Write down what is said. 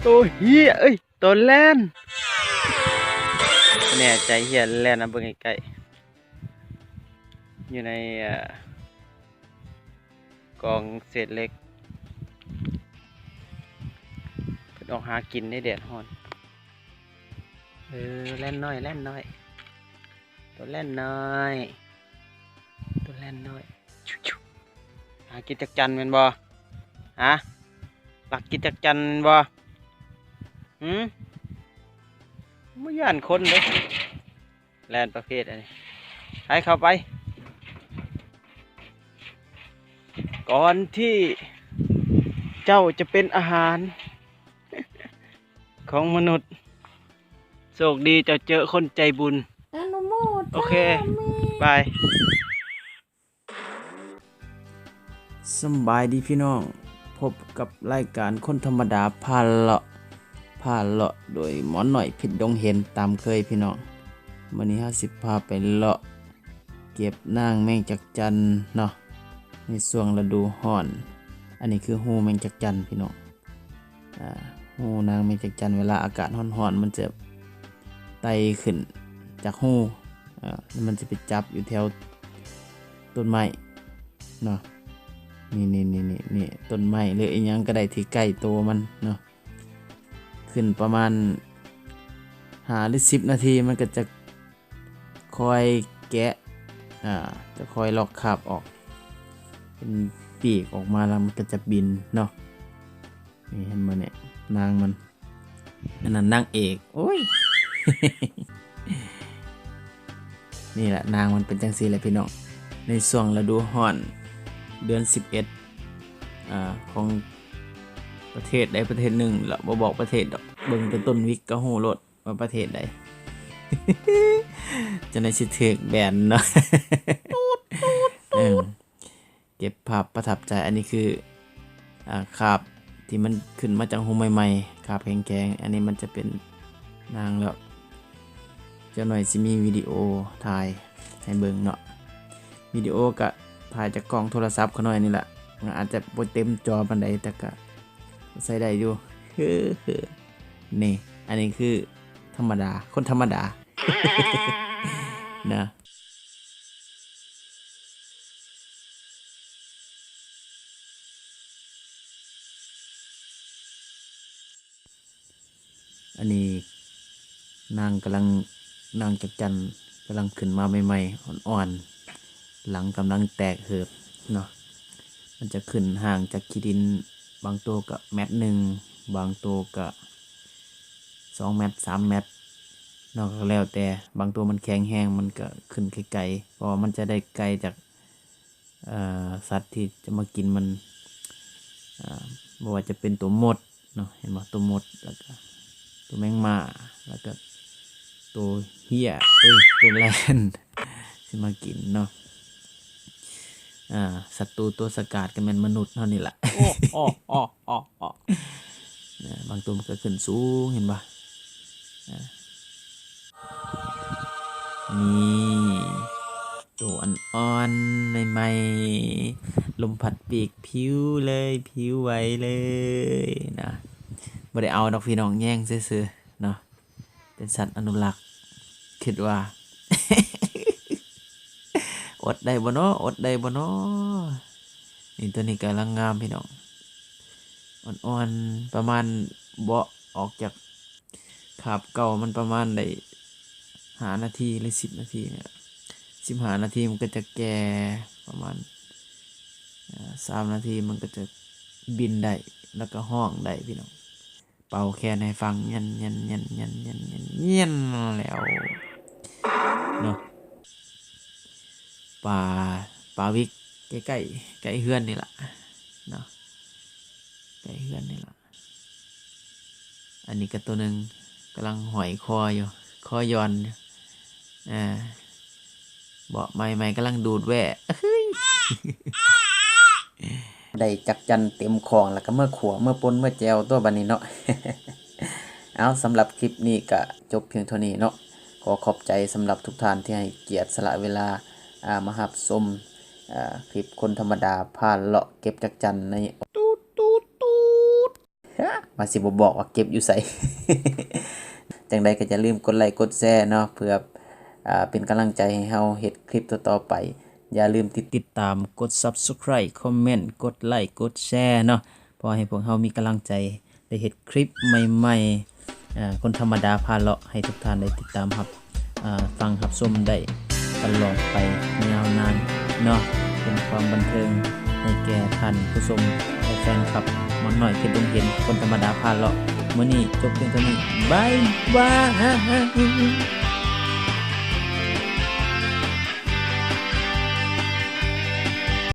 ໂຕເຮຍ ເອີຍ ໂຕແລ່ນ ບໍ່ແນ່ໃຈ ເຮຍແລ່ນນຳເບິ່ງໃກ້ໆ ຢູ່ໃນ ເອີ ກອງເສດເຫຼັກ ເພິ່ນອອກຫາກິນໃນແດດຮ້ອນ. ເອີ ແລ່ນນ້ອຍ ແລ່ນນ້ອຍ ໂຕແລ່ນນ້ອຍ ໂຕແລ່ນນ້ອຍ ຫາກິນຈັກຈັ່ນແມ່ນບໍ່? ຫາ ລັກກິນຈັກຈັ່ນແມ່ນບໍ່? ຫື ບໍ່ຢ້ານຄົນເດ້ ແລ່ນປະເພດອັນນີ້ ໃຫ້ເຂົ້າໄປ ກ່ອນທີ່ເຈົ້າຈະເປັນອາຫານຂອງມະນຸດ ໂຊກດີເຈົ້າເຈີຄົນໃຈບຸນ. ອະນຸໂມທະນາ ໂອເຄ ບາຍ. ສຳບາຍດີພີ່ນ້ອງ ພົບກັບລາຍການຄົນທຳມະດາພາເລາະ ພາເລາະໂດຍໝໍນ້ອຍເພັດດົງເຫັນ ຕາມເຄີຍພີ່ນ້ອງ. ມື້ນີ້ເຮົາຊິພາໄປເລາະເກັບນາງແມງຈັກຈັ່ນເນາະ ໃນຊ່ວງລະດູຮ້ອນ. ອັນນີ້ຄືຮູແມງຈັກຈັ່ນພີ່ນ້ອງ. ອາ ຮູນາງແມງຈັກຈັ່ນ ເວລາອາກາດຮ້ອນໆ ມັນຈະໄຕ່ຂຶ້ນຈາກຮູ ອາ ແລ້ວມັນຈະໄປຈັບຢູ່ແຖວຕົ້ນໄມ້ເນາະ. ນີ້ໆໆໆ ຕົ້ນໄມ້ ຫຼື ອີ່ຫຍັງກໍໄດ້ທີ່ໃກ້ໂຕມັນເນາະ. ຂຶ້ນປະມານຫ້າ ຫຼື ສິບນາທີ ມັນກໍຈະ ຄ່ອຍແກະ ອາ ຈະຄ່ອຍລອກຄາບອອກ ເປັນປີກອອກມາ ແລ້ວມັນກໍຈະບິນເນາະ. ນີ້ເຫັນບໍ່ນີ້ ນາງມັນ ອັນນັ້ນນາງເອກ ໂອ້ຍ ນີ້ແຫຼະ ນາງມັນເປັນຈັ່ງຊີ້ແຫຼະພີ່ນ້ອງ. ໃນຊ່ວງລະດູຮ້ອນ ເດືອນສິບເອັດ ອາ ຂອງປະເທດໃດປະເທດໜຶ່ງລະ ບໍ່ບອກປະເທດດອກ ເບິ່ງແຕ່ຕົ້ນວິກກໍຮູ້ໂລດ ວ່າປະເທດໃດ ຈັ່ງໃດຊິຖືກແບນເນາະ. ເອີ ເກັບພາບປະທັບໃຈ. ອັນນີ້ຄື ອາ ຄາບທີ່ມັນຂຶ້ນມາຈາກຮູໃໝ່ໆ ຄາບແຂງໆ. ອັນນີ້ມັນຈະເປັນນາງແລ້ວ. ຈັກໜ້ອຍຊິມີວິດີໂອຖ່າຍໃຫ້ເບິ່ງເນາະ. ວິດີໂອກະຖ່າຍຈາກກ້ອງໂທລະສັບຂ້ານ້ອຍນີ້ລະ ມັນອາດຈະບໍ່ເຕັມຈໍປານໃດ ແຕ່ກະ ໃຊ້ໄດ້ຢູ່. ນີ້ ອັນນີ້ຄືທຳມະດາ ຄົນທຳມະດານະ. ອັນນີ້ນາງກຳລັງ ນາງຈັກຈັ່ນກຳລັງຂຶ້ນມາໃໝ່ໆ ອ່ອນໆ ຫຼັງກຳລັງແຕກເຫີບເນາະ. ມັນຈະຂຶ້ນຫ່າງຈາກຂີ້ດິນ ບາງໂຕກໍແມັດໜຶ່ງ ບາງໂຕກໍສອງແມັດ ສາມແມັດເນາະ ກໍແລ້ວແຕ່. ບາງໂຕມັນແຂງແຮງ ມັນກໍຂຶ້ນໄກໆ ເພາະວ່າມັນຈະໄດ້ໄກຈາກ ເອີ ສັດທີ່ຈະມາກິນມັນ ເອີ ບໍ່ວ່າຈະເປັນໂຕມົດເນາະ ເຫັນບໍ່ ໂຕມົດ ແລ້ວກະໂຕແມງມ້າ ແລ້ວກະໂຕເຫຍ ເອີຍ ໂຕແລ່ນ ຊິມາກິນເນາະ. ອາ ສັດຕູຕົວສະກາດກໍແມ່ນມະນຸດເຮົານີ້ລະ. ເນາະ ບາງໂຕມັນກໍຂຶ້ນສູງ ເຫັນບໍ່ ອາ ນີ້ ໂຕອ່ອນໆ ໃໝ່ໆ ລົມພັດປີກ ພິວເລີຍ ພິວໄຫວເລີຍນະ. ບໍ່ໄດ້ເອົາດອກພີ່ນ້ອງ ແຍງຊື່ໆເນາະ ເປັນສັດອະນຸລັກ ຄິດວ່າ. ອົດໄດ້ບໍ່ນໍ ອົດໄດ້ບໍ່ນໍ. ນີ້ ໂຕນີ້ກຳລັງງາມພີ່ນ້ອງ ອ່ອນໆ ປະມານເບາະອອກຈາກ ຄາບເກົ່າມັນປະມານໄດ້ຫ້ານາທີ ຫຼື ສິບນາທີນີ້ແຫຼະ ສິບຫ້ານາທີມັນກໍຈະແກ່ປະມານ ເອີ ສາມນາທີມັນກໍຈະບິນໄດ້ ແລ້ວກໍຮ້ອງໄດ້ພີ່ນ້ອງ. ເປົ່າແຄນໃຫ້ຟັງ ແຍ່ນໆໆໆໆ ແລ້ວເນາະ. ປາ ປາວິກ ໃກ້ໆ ໃກ້ເຮືອນນີ້ລະເນາະ ໃກ້ເຮືອນນີ້ລະ. ອັນນີ້ກໍໂຕໜຶ່ງກຳລັງຫ້ອຍຄໍຢູ່ ຄໍຢ່ອນຢູ່ ອາ ເບາະໃໝ່ໆ ກຳລັງດູດແຫວ້ ໄດ້ຈັກຈັ່ນເຕັມຂອງ ແລ້ວກໍເມືອຂົ້ວ ເມືອປົ່ນ ເມືອແຈ່ວຕົວະບັດນີ້ເນາະ. ເອົາ ສຳລັບຄລິບນີ້ກໍຈົບພຽງເທົ່ານີ້ເນາະ. ຂໍຂອບໃຈສຳລັບທຸກທ່ານທີ່ໃຫ້ກຽດສະຫຼະເວລາ ອາ ມາຮັບຊົມ ອາ ຄລິບຄົນທຳມະດາພາເລາະເກັບຈັກຈັ່ນໃນ ຕູດ ຕູດ ຕູດ. ວ່າຊິບໍ່ບອກວ່າເກັບຢູ່ໃສ. ຈັ່ງໃດກໍຢ່າລືມກົດໄລກົດແຊເນາະ ເພື່ອ ອ່າ ເປັນກຳລັງໃຈໃຫ້ເຮົາເຮັດຄລິບຕໍ່ໆໄປ. ຢ່າລືມຕິດ ຕິດຕາມ ກົດ Subscribe ຄອມເມັນ ກົດໄລກົດແຊເນາະ ເພື່ອໃຫ້ພວກເຮົາມີກຳລັງໃຈໄດ້ເຮັດຄລິບໃໝ່ໆ ເອີ ຄົນທຳມະດາພາເລາະ ໃຫ້ທຸກທ່ານໄດ້ຕິດຕາມຮັບ ເອີ ຟັງຮັບຊົມໄດ້ຕະຫຼອດໄປຍາວນານເນາະ ເປັນຄວາມບັນເທີງໃຫ້ແກ່ທ່ານຜູ້ຊົມ ແລະ ແຟນຄລັບໝໍນ້ອຍເພັດດົງເຫັນ ຄົນທຳມະດາພາເລາະ. ມື້ນີ້ຈົບພຽງເທົ່ານີ້ ບາຍບາຍ.